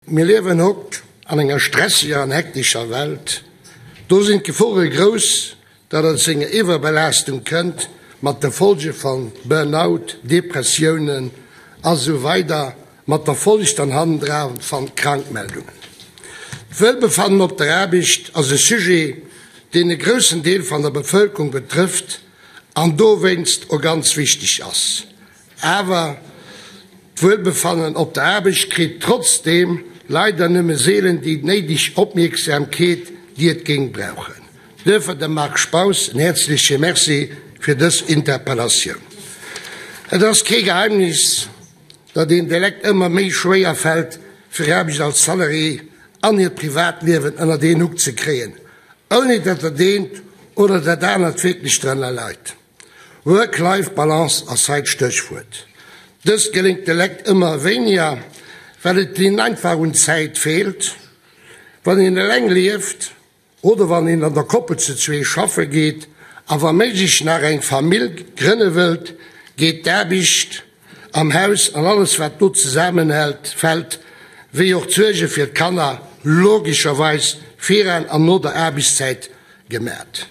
Mir liewen haut an enger stresseger an hektescher Welt. Do sinn d'Gefore grouss, datt et zu enger Iwwerbelaastung kënnt, mat de Folge van Burnout, Depressiounen a sou weider, mat der Folg dann hannendra van Krankmeldungen. D'Wuelbefannen op der Aarbecht ass e Sujet, deen e groussen Deel van der Bevëlkerung betrëfft an dowéinst och ganz wichteg ass. Awer d'Wuelbefannen op der Aarbecht kritt trotzdeem leider nëmme seelen déi néideg Opmierksamkeet, déi et géing brauchen. Duerfir dem Marc Spaus en häerzleche Merci fir dës Interpellatioun. Et ass kee Geheimnis, datt een de Lekt ëmmer méi schwéier fält, fir Aarbecht als Salarié an hiert Privatliewen ënnert een Huck ze kréien, ouni datt dat eent oder dat anert wierklech drënner leit. Work-Life-Balance ass hei d'Stéchwuert. Dëst geléngt de Lekt ëmmer wéiniger, well et hinnen einfach un Zäit feelt. Wann een eleng lieft oder wann een an der Koppel zu zwee schaffe geet a wa méiglech nach eng Famill grënne wëllt, geet d'Aarbecht am Haus an alles wat do zesammenhält, fält, wéi och d'Suerge fir d'Kanner logescherweis viran an no der Aarbechtszäit gemat.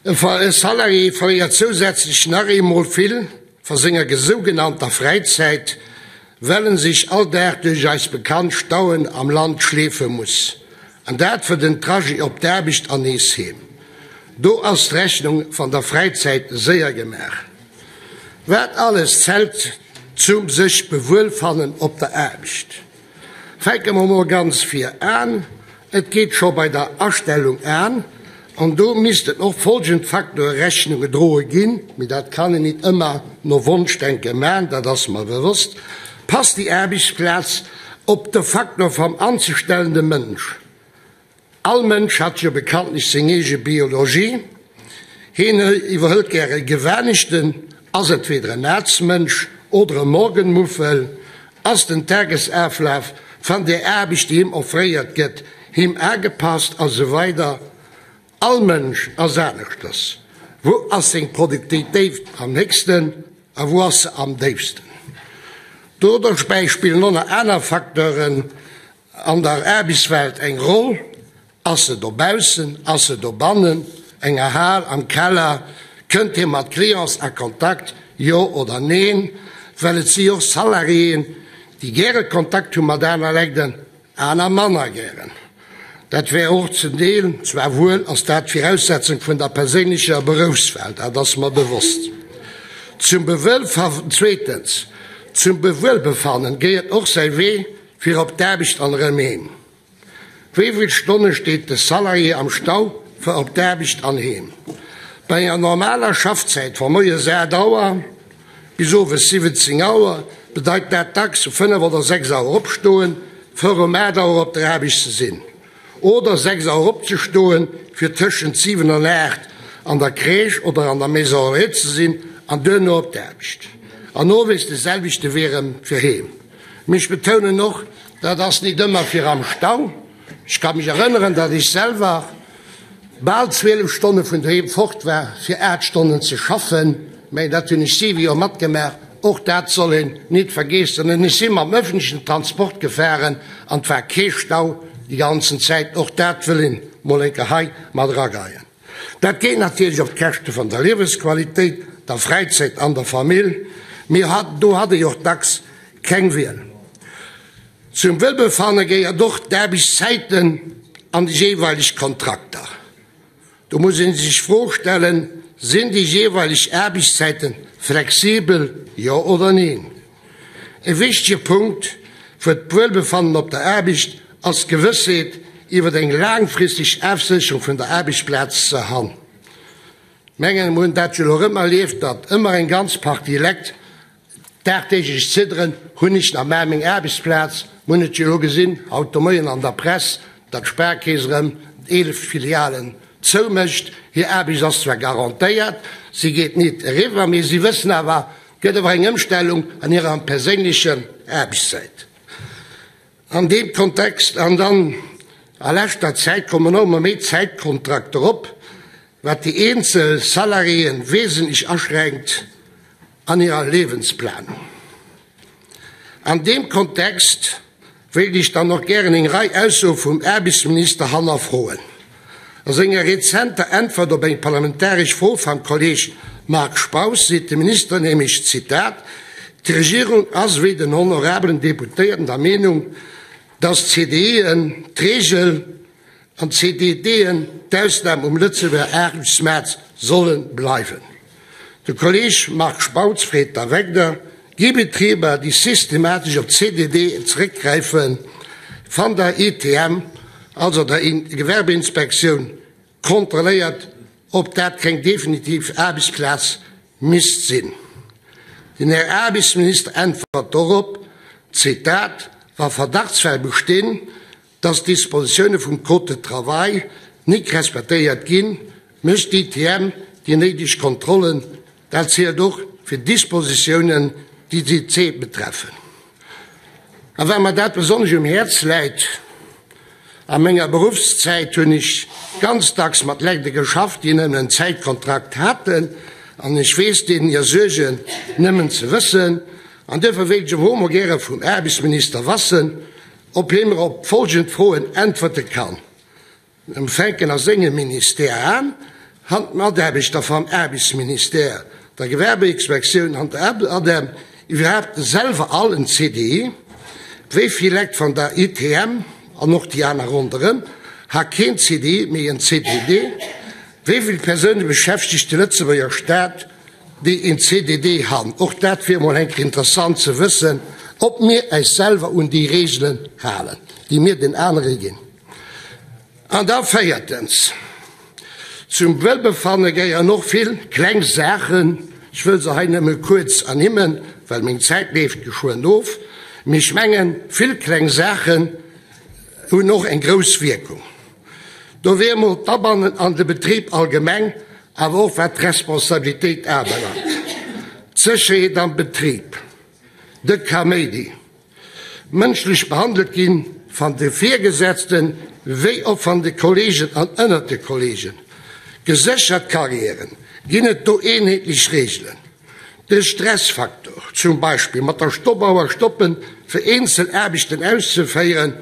E Salarié verléiert zousätzlech nach eemol vill va senger sougenannter Fräizäit, well en sech all Dag duerch eis bekannt Stauen am Land schleefe muss, an dat fir den Trajet op d'Aarbecht an nees heem. Do ass d'Rechnung van der Fräizäit séier gemaach. Wat alles zällt zum sech bewuelfannen op der Aarbecht? Fänke mer mol ganz vir aan, et geet scho bei der Astellung aan, an do missten och folgend Facteure Rechnung gedroe ginn, mee dat kann een nit ëmmer no Wonschdenke maan, dat ass mer bewosst, Passt déi Aarbechtsplaz op de Facteur vam anzestellende Mënsch? All Mënsch hat jo bekanntlech seng eege Biologie. Heen iwwerhëlt gäre Gewaneschten, ass entweder en Naatsmënsch oder e Morgenmuffel. Ass den Tagesaflaf van der Aarbecht, déi him offréiert gëtt, him agepasst a sou weider. All Mënsch ass aneschters. Wou ass seng Produktivitéit am héchsten a wou ass se am déifsten? Do dobäi spillen och nach aner Facteuren An der Aarbechtswelt eng Roll? Ass se dobaussen, ass se dobannen, enger Hal, am Keller? Kënnt hie mat Clients a Kontakt, jo oder neen? Well et si jo och Salariéen, déi gäre Kontakt hu mat aner Lekden, aner manner gären. Dat wär och zum Deel, zwar wuel ass dat d'Viraussetzung vun der perséinlecher Beroufswahl, dat ass mer bewosst. Zum Zweetens, zum Bewuelbefannen gehéiert och säi Wee Fir op d'Aarbecht an erëm heem. Wéi vill Stonne steet de Salarié am Stau fir op d'Aarbecht an heem? Bei enger normaler Schaffzäit vu moies 8 Auer bis owes 17 Auer bedeit dat dacks um 5 oder 6 Auer opstoen, fir um 8 Auer op der Aarbecht ze sinn. Oder 6 Auer opzestoen, fir tëschent 7 an 8 an der Crèche oder an der Maison Relais ze sinn an duerno op d'Aarbecht. An owes de selwechte Wee erëm fir heem. Mee ech betounen och, dat ass nit ëmmer fir am Stau. Ech ka mech erënneren, datt ech selwer bal 12 Stonne vun doheem fort war, fir 8 Stonnen ze schaffen. Mä dat hunn ech siwe Joer matgemaach. Och dat soll een nit vergeessen. An ech si mam öffentlichen Transport gefahren an et war kee Stau déi ganzen Zäit. Och dat wëll een mol eng Kéier hei mat erageien. Dat geet natierlech op d'Käschte vun der Liewesqualitéit, der Fräizäit an der Famill. Mee do hat ee jo och dacks keng Wiel. Zum Wuelbefanne gehéiert och d'Aarbechtszäiten an déi jeeweileg Kontrakter. Do muss ee sech d'Fro stellen, Sinn déi jeeweileg Aarbechtszäite flexibel, jo oder neen? E wichtege Punkt fir d'Wuelbefannen op der Aarbecht ass d'Gewëssheet iwwer eng laangfristeg Afsécherung vun der Aarbechtsplaz ze han. Mengen, mer hunn dat jo elo erëm erlieft, datt ëmmer eng ganz Partie Lekt Dagdeeglech zidderen hunn ech nach mä meng Aarbechtsplaz. Mir hunn et jo elo gesinn haut de Moien an der Press, datt d'Sparkeess erëm 11 Filialen zoumécht. Hir Aarbecht ass zwar garantéiert, si geet nit eriwwer, mee si wëssen awer, et gëtt awer eng Ëmstellung an hirer perséinlecher Aarbechtszäit. An deem Kontext, an dann a leschter Zäit kommen och ëmmer méi Zäitkontrakter op, wat déi eenzel Salariéen wesentlech aschränkt an hirer Liewensplanung. An deem Kontext. wéilt ech dann och gären eng Rei Aussoe vum Aarbechtsminister hannerfroen. A senger rezenter Äntwert op eng parlamentaresch Fro vam Kolleg Marc Spaus seet de Minister nämlech, Zitat, D'Regierung ass wéi den honorabelen Deputéierten der Meenung, datt d'CDIen d'Reegel an d'CDDen d'Ausnam um Lëtzebuerger Aarbechtsmaart solle bleiwen. De Kolleg Marc Spautz freet da weider, Gi Betriber, déi systematesch op CDD zeréckgräifen, van der ITM, also der Gewerbeinspektioun, kontrolléiert, ob dat keng definitiv Aarbechtsplaz misst sinn? Den Här Aarbechtsminister äntwert dorop, Zitat, Wa Verdachtsfäll bestinn, Dass d'Dispositioune vum Code de travail nik respektéiert ginn, mécht d'ITM déi néideg Kontrollen. Dat zielt och fir Dispositiounen, déi d'IC betreffen. A well mer dat besonnesch um Häerz läit, A menger Beruffszäit hunn ech ganz dacks mat Lägde geschafft, déi nëmmen en Zäitkontrakt haten, an ech weess deenen hir Suergen nëmmen ze wëssen. An duerfir wéilt ech och emol gäre vum Aarbechtsminister wassen, Ob hie mer op folgend Froen äntwerte kann, Mir fänken a sengem Ministère an, Han d'Mataarbechter vam Aarbechtsministère, der Gewerbeinspektioun an der ADEM iwwerhaapt selwer all en CDI? Wéi vill Lekt van der ITM, an och déi aner ronderëm, ha keen CDI, mee en CDD? Wéi vill Persoune beschäftegt de Lëtzebuerger Staat, déi een CDD han? Och dat wier emol eng Kéier interessant ze wëssen, ob mir äis selwer un déi Reegelen halen, déi mir den anere ginn. An da véiertens, zum Wuelbefanne gehéieren och vill kleng Saachen. Ech wëll se hei nëmme kuerz ernimmen, well meng Zäit leeft geschwënn of. Mee ech mengen, vill kleng Saachen hunn och eng grouss Wierkung. Do wier emol d'Abannen an de Betrib allgemeng, awer och wat d'Responsabilitéit abelaangt, d'Sécherheet am Betrib, de Kaméidi, mënschlech behandelt ginn, van de Virgesetzten wéi och van de Kollegen an ënnert de Kollegen, geséchert Carrièren, ginn et do eenheetlech Reegelen? De Stressfaktor, zum Beispill mat der Stoppauer stoppen, fir eenzel Aarbechten auszeféieren,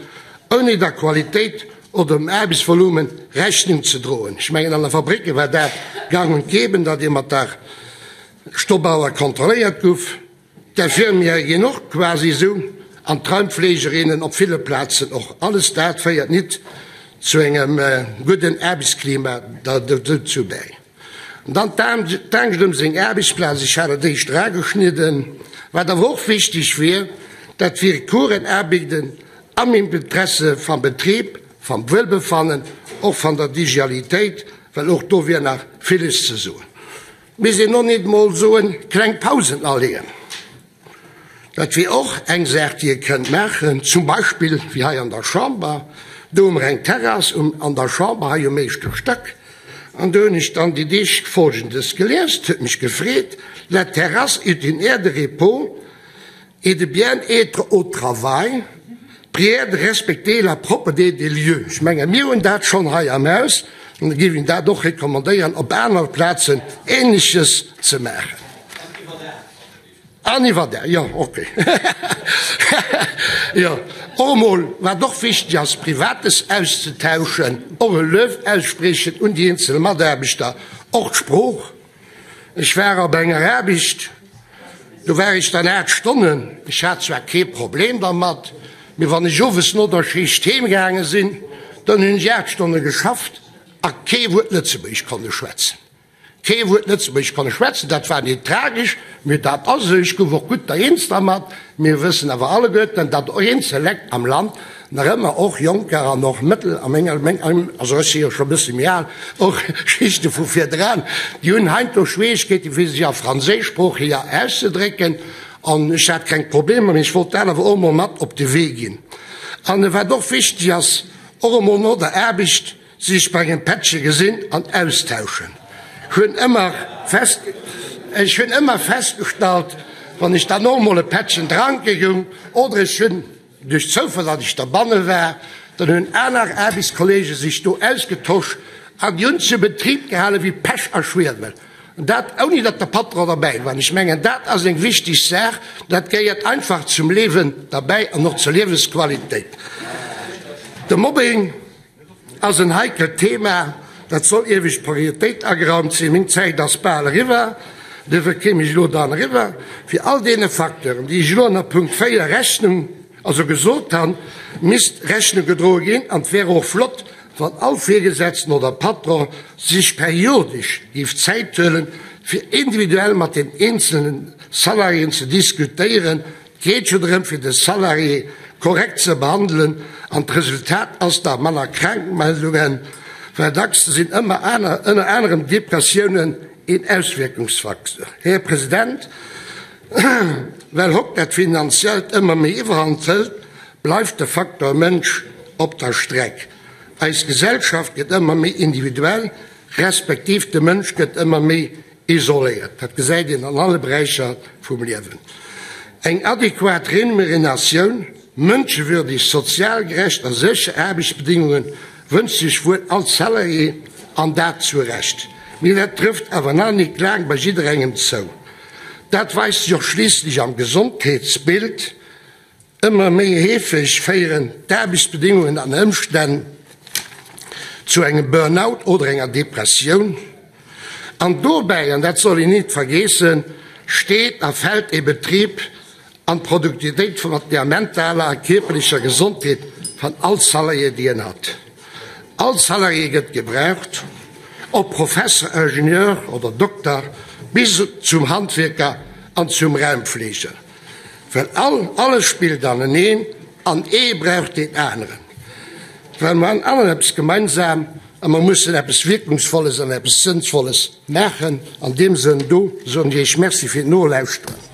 ouni der Qualitéit oder dem Aarbechtsvolumen Rechnung ze droen. Ech mengen, an der Fabricke war dat gang und gäbe, datt ee mat der Stoppauer kontrolléiert guff. D'Infirmiere ginn och quasi esou an d'Raumpflegerinnen op ville Plazen och. Alles dat féiert nit zu engem gudden Aarbechtsklima dozou bäi. An dann d'Angscht ëm seng Aarbechtsplaz, ech hat et éischter ageschnidden. Wat awer och wichteg wier, dat wiere Coursen abigden am Interesse vam Betrib, vam Wuelbefannen, och van der Digialitéit, well och do wier nach villes ze soen. Misst een och nit mol soen, kleng Pausen aleeën. Dat wier och eng Saach, déi ee kënnt maachen, zum Beispill wéi hei an der Chamber. Do hu mer eng Terrass an der Chamber hei um éischte Stack. An do hunn ech dann déi Deeg Folgendes gelies, et huet mech gefreet, La terrasse est une aire de repos et de bien-être au travail. Prière de respecter la propreté des lieux. Ech menge mir hunn dat schonn hei am Haus an da géif een dat och recommandéieren, op anere Plazen Ähnleches ze maachen. An iwwer der, jo, ok. Jo, och emol, wat och wichteg ass, Privates auszetauschen, och e Luef ausspriechen un déi eenzel Mataarbechter, och d'Sprooch. Ech war op enger Aarbecht, do war ech dann 8 Stonnen, ech hat zwar kee Problem dermat, mee wann ech owes no der Schicht heemgaange sinn, dann hunn ech 8 Stonne geschafft a kee Wuert Lëtzebuergesch konne schwätzen. Kee Wuert Lëtzebuergesch kann ech schwätzen, dat war nit tragesch, mee dat ass esou. Ech gouf och gutt der eens dermat. Mir wëssen awer alleguerten, datt och eenzel Lekt am Land nach ëmmer, och Jonker an och Mëttel, a menger, meng, also ech si jo scho e bësse méi al, och Schichte vu virdran, déi hunn heiansdo Schwierigkeeten, fir sech a franséisch Sprooch hier auszedrécken. An ech hat keng Problemer, mee ech wollt dat awer och emol mat op de Wee ginn. An wat och wichteg ass, och emol no der Aarbecht, Sech bei engem Pättche gesinn an austauschen. Hunn ëmmer fest, ech hunn ëmmer festgestallt, wann ech dann och mol e Pättchen dranke goung oder ech hunn duerch Zoufall, datt ech derbanne war, dann hunn aner Aarbechtskollege sech do ausgetosch an déi hunn zum Betrib gehale wéi Pech a Schwiewel. An dat ouni datt de Patron derbäi war. An ech mengen, dat ass eng wichteg Saach, dat gehéiert einfach zum Liewen derbäi an och zur Liewesqualitéit. De Mobbing ass en heikelt Thema, dat soll iewescht Prioritéit ageraumt sinn. Meng Zäit ass bal eriwwer, duerfir kéim ech elo dann eriwwer, fir all deene Facteuren, déi ech elo ënner Punkt 4 Rechnung, also gesot han, misst Rechnung gedroe ginn. An et wär och flott, wann all Virgesetzten oder Patron sech periodesch géif Zäit huelen, fir individuell mat den eenzelne Salariéen ze diskutéieren. Et geet jo drëm, fir de Salarié korrekt ze behandelen, an d'Resultat ass da manner Krankmeldungen, well dacks sinn ëmmer aner, ënner anerem Depressiounen een Auswierkungsfacteur. Här President, well hokt dat Finanziellt ëmmer méi Iwwerhand hëlt, bleift de Facteur Mënsch op der Streck. Eis Gesellschaft gëtt ëmmer méi individuell, respektiv de Mënsch gëtt ëmmer méi isoléiert. Dat gesäit een an alle Beräicher vum Liewen. Eng adequat Remuneratioun, mënschewürdeg, sozial gerecht a sécher Aarbechtsbedingunge wënscht sech wuel all Salarié, an dat zu Recht. Mee dat trëfft awer nach nik laang bei jidderengem zou. Dat weist sech och schliisslech am Gesondheetsbild. Ëmmer méi heefeg féieren d'Aarbechtsbedingungen an Ëmstänn zu engem Burnout oder enger Depressioun. An dobäi, an dat soll een nit vergeessen, steet a fält ee Betrib an d'Produktivitéit mat der mentaler a kierperlecher Gesondheet van all Salarié, déi en hat. All Salarié gëtt gebraucht, ob Professer, Ingenieur oder Dokter, bis zum Handwierker an zum Raumpfleger. Well all, alles spillt aneneen an ee brauch deen aneren. Well mer han allen eppes gemeinsam a mer mussen eppes Wierkungsvolles an eppes Sënnvolles maachen. An deem Sënn do soen ech Iech Merci fir d'Nolauschteren.